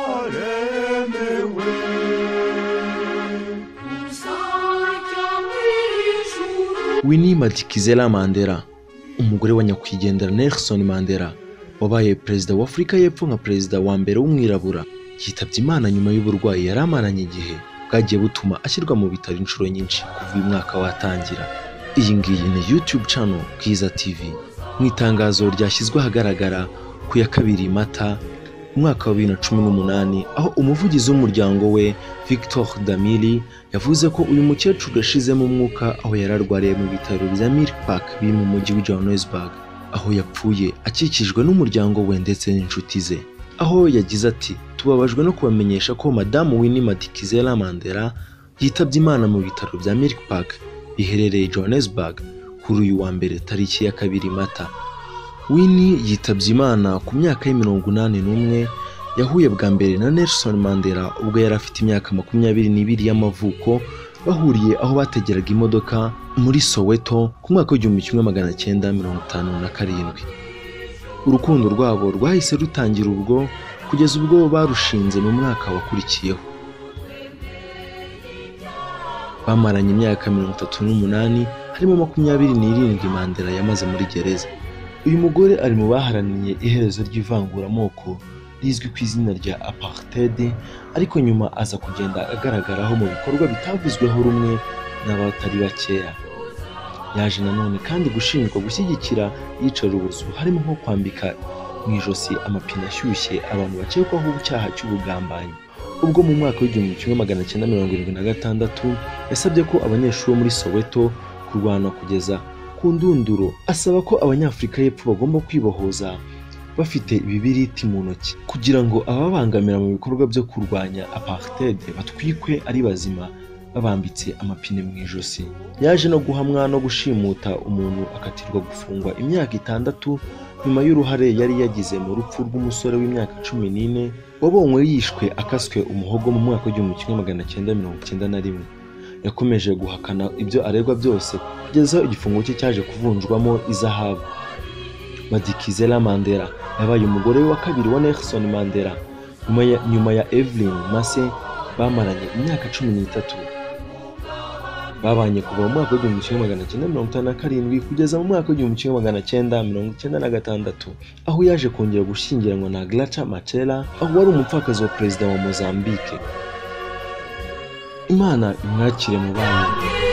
Waremewe Winnie Madikizela Mandela, umugore wa nyakwigendera Nelson Mandela, wabaye perezida wa Afurika y'Epfo nka perezida wa mbere w'umwirabura, yitabye Imana nyuma y'uburwayi yari amaranye igihe bwagiye butuma ashyirwa mu bitaro inshuro nyinshi kuva uyu mwaka watangira. Iyi ngiyi ni YouTube channel Bwiza TV. Mu itangazo ryashyizwe ahagaragara ku ya 2 Mata umwaka wa 2018, aho umuvugizi w'umuryango we Victor Damili yavuze ko uyu mukecuru yashizemo umwuka aho yari arwariye mu bitaro bya Milk Park biri mu mujyi wa Johannesburg, aho yapfuye akikijwe n'umuryango we ndetse n'inshuti ze. Aho yagize ati: "Tubabajwe no kubamenyesha ko Madamu Winnie Madikizela Mandela yitabye Imana mu bitaro bya Milk Park biherereye Johannesburg kuri uyu wa mbere tariki ya 2 Mata." Winnie yitabye Imana ku myaka ye 81. Yahuye bwa mbere na Nelson Mandela ubwo yari afite imyaka 22 y'amavuko, bahuriye aho bategeraga imodoka muri Soweto ku mwaka w'1957. Urukundo rwabo rwahise rutangira ubwo kugeza ubwo barushinze mu mwaka wakurikiyeho. Bamaranye imyaka 38, harimo 27 Mandela yamaze muri gereza. Uyu mugore ari mu baharaniye iherezo ry'ivanguramoko rizwi ku izina rya apartheid, ariko nyuma aza kugenda agaragaraho mu bikorwa bitavuzweho rumwe n'abatari bakeya. Yaje nanone kandi gushinjwa gushyigikira iyicarubozo, harimo nko kwambika mu ijosi amapine ashyushye abantu bakekwaho icyaha cy'ubugambanyi. Ubwo mu mwaka w'1976 yasabye ko abanyeshuri bo muri Soweto kurwana kugeza ku ndunduro, asaba ko Abanyafurika y'Epfo bagomba kwibohoza bafite ibibiriti mu ntoki kugira ngo ababangamira mu bikorwa byo kurwanya apartheid batwikwe ari bazima babambitse amapine mu ijosi. Yaje no guhamwa no gushimuta umuntu akatirwa gufungwa imyaka 6 nyuma y'uruhare yari yagize mu rupfu rw'umusore w'imyaka 14 wabonywe yishwe akaswe umuhogo mu mwaka w'1991. Yakomeje guhakana ibyo aregwa byose kugeza igifungo cye cyaje kuvunjwamo izahabu. Madikizela Mandela yabaye umugore wa kabiri wa Nelson Mandela nyuma ya Evelyn Mase, bamaranye imyaka 13. Babanye kuva mu mwaka w'1957 kugeza mu mwaka w'1996, aho yaje kongera gushyingiranwa na Graca Machel, aho wari umupfakazi wa perezida wa Mozambique. Imana imwakire mu bayo.